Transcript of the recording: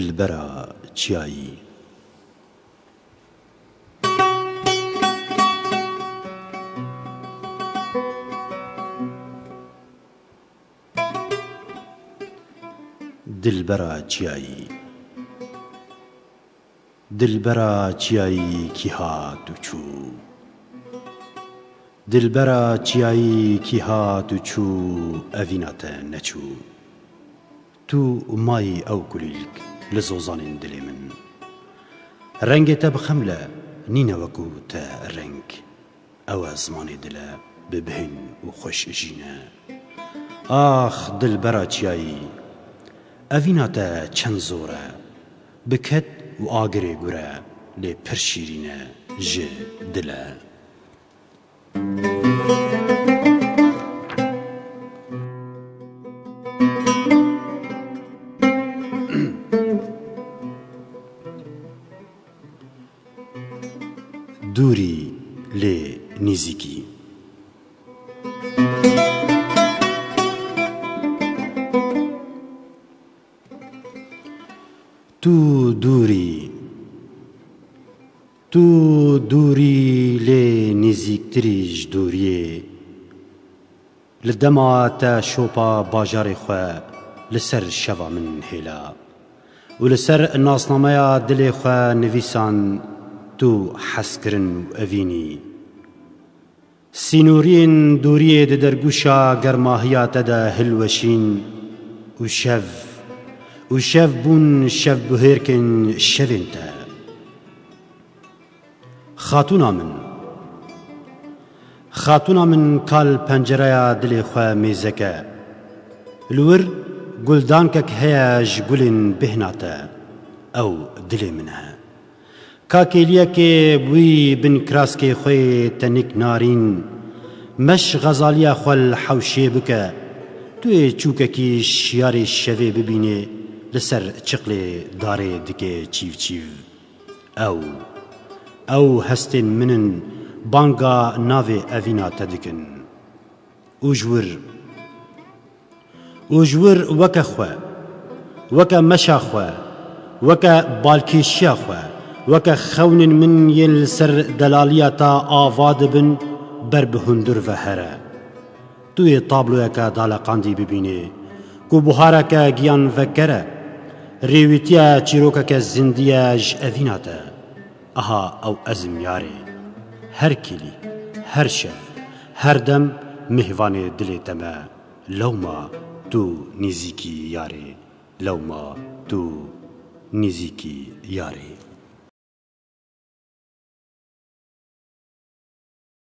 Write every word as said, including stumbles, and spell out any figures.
Dilbera çiyayî. Dilbera çiyayî. Dilbera çiyayî kî hat û çû. Dilbera çiyayî kî hat û çû, evîna te neçû. Tu mayî ew kulîlk li zozanên dilê min. Rengê te bi xemle nîne wekû te reng. Ew e zimanê dile, bi bihên û xweş jîne. Ax, dilbera çiyayî, evîna te çend zor e. Bi ked û agirê gure, lê pir şîrîn e ji dile. Dûrî lê nîzîkî. Tu dûrî, tu dûrî lê nîzîktirî ji dûriyê. Li dema te şopa bajarê xwe li ser şeva min hêla û li ser nasnameya dilê xwe nivîsan, tu hezkirin û evînî. Sînoriyên dûriyê di dergûşa germahiya te de hilweşîn û şev, û şev bûn şevbihêrkên şevên te. Xatûna min, xatûna min ka li pencereya dilê xwe mêzek e. Li wir guldankek heye ji gulên bêhna te. Ew dilê min e. Ka kêliyekê bi wî bin kiraskê xwe yê tenik narîn, meş xezaliya xwe li hewşê bike, tu yê çûkekî şiyarê şevê bibînê li ser çiqlê darê dike çîv çîv. Ew, ew hestên min in, banga navê evîna te dikin. Û ji wir, û ji wir weke xwe, weke meşa xwe, weke balkêşiya xwe, weke xewnên min yên li ser delaliya te ava dibin, ber bi hundir ve here. Tu yê tabloyeke daleqandî bibînê, ku buhareke giyanveker e, rêwîtiya çîrokeke zindî ye ji evîna te. Aha ew ez im yarê. Her kîlî, her şev, her dem mêvanê dilê te me. Lewma tu nîzîkî yarê. Lewma tu nîzîkî yarê.